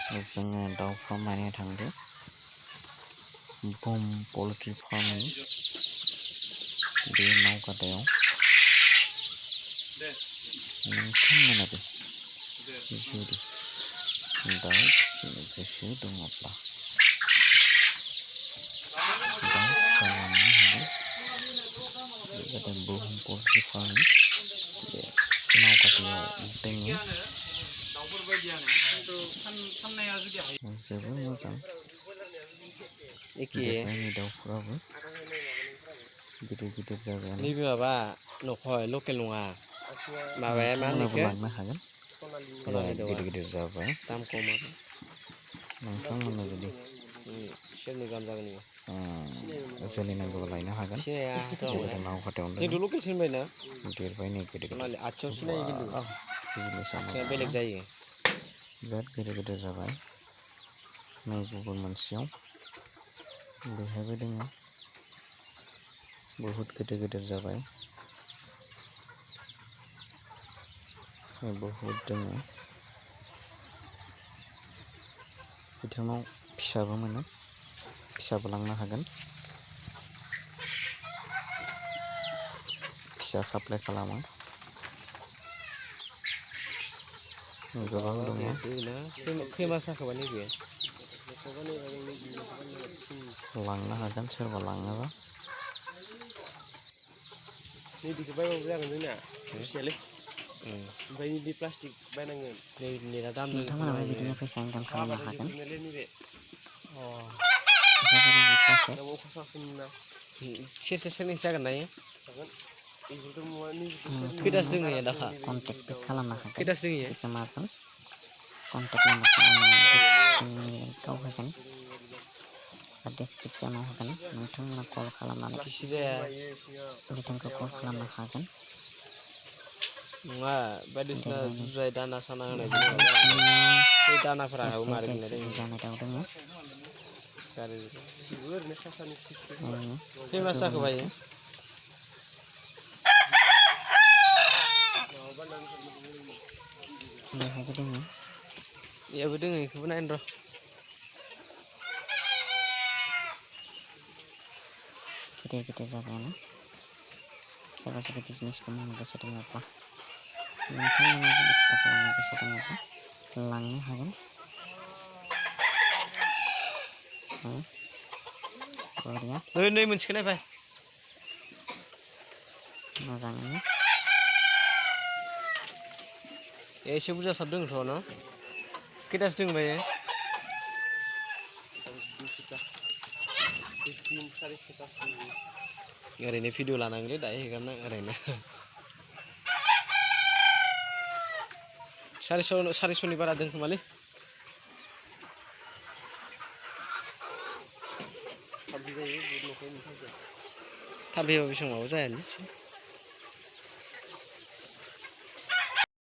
जोङो दाउ फार्म नायनो थांदों बुम पल्ट्रि फार्मनि बे नावकाटायाव नोंथांमोनाबो जुदि दाउ फिसिनो गोसो दङब्ला दाउ फिसा लांनो हागोन। बे जादों बुम पल्ट्रि फार्मनि बे नावकाटायाव दोङो। जोबोर मोजां देरनायनि दाउफोराबो गिदिर गिदिर जाबायानो। नैबे माबा नखय लकेल नङा माबाया मा होनो नोंथांमोनाबो इखो लांनो हागोन। सनालि दाउआ गिदिर गिदिर जाबाय दाम खम आरो नोंथांमोना जुदि सेरनै गाहाम जागोन इयो जोलै नांगौबा लायनो हागोन। सिनायाथ' बे आं जादों नावकाटायावनो दोङो। जोंथ' लकेलसो होनबायना देरबाय नै गिदिर गिदिर सनालि आथियाव सिनायो खिन्थु वाव बिजनेसा आथिया मोजाङानो बेलेग जायो। बिराद गिदिर गिदिर जाबाय। नै गुबुन मोनसेयाव बेहायबो दोङो बहुद गिदिर गिदिर जाबाय। बहुद दोङो बिथांनाव फिसाबो मोनो फिसाबो लांनो हागोन। फिसा साप्लाय खालामो गोबां माबा दङ। बेना खै मास जाखोबा नैबे लांनो हागोन सोरबा लाङोबा। नैबेखौ बायबाबो जागोन जोंना खुसियालै ओमफ्राय बे प्लास्टिक बायनांगोन नै नेटआ दाम दोङो खोमा नोंथांमोनाबो इयो बिदिनो फैसा इनकाम अखा खालामनो हाबाथाय हागोन। जोबजोबनायलै नैबे जोबोर इजि प्रसेस। सेरसे सेरनैसो जागोन ना इयो खैथासो नोंथाङा दोङो इयो दाहा कन्टेक्टबो खालामनो हागोन खैथासो दोङो इयो बिगोमाजों। कन्टेक्ट नाम्बारखौ आङो डिसक्रिपसननि लिंकआव होगोन बा डिसक्रिपसनाव होगोन। नोंथांमोना कल खालामनानै गिसि जाया बिथांखौ कल खालामनो हागोन। नङा बायदिसिना देरबायनो जुजाय दाना साना होनायजों बेहायबो माबा जागोनलै बिथांनियाव बे दानाफोरा हायाव सेरसे मारै 1.5 गोलैना केजि दोङो जानाय दाउ दोङो। नैबे खै मास गुबुन जाखोबा इयो मोनसे बेहायबो दोङो। इयाबो दोङो इखोबो नायनो र'। गिदिर गिदिर जाबायानो सोरबा जुदि बिजनेसखौ मावनो गोसो दङब्ला नोंथांमोना जुदि फिसा खालामनो गोसो दङब्ला लांनो हागोन। बरिया नै मोनसेखौ नायफाय मोजाङैनो एसे बुरजासार दोङोथ' न' खैथासो दोङो बा इयो ओरैनो भिडिअ लानांगोनलै दायो हेगारनाङा ओरैनो सारिस'नि बारा दों खोमालै थाब फैबा बेसेबां माबा जायालै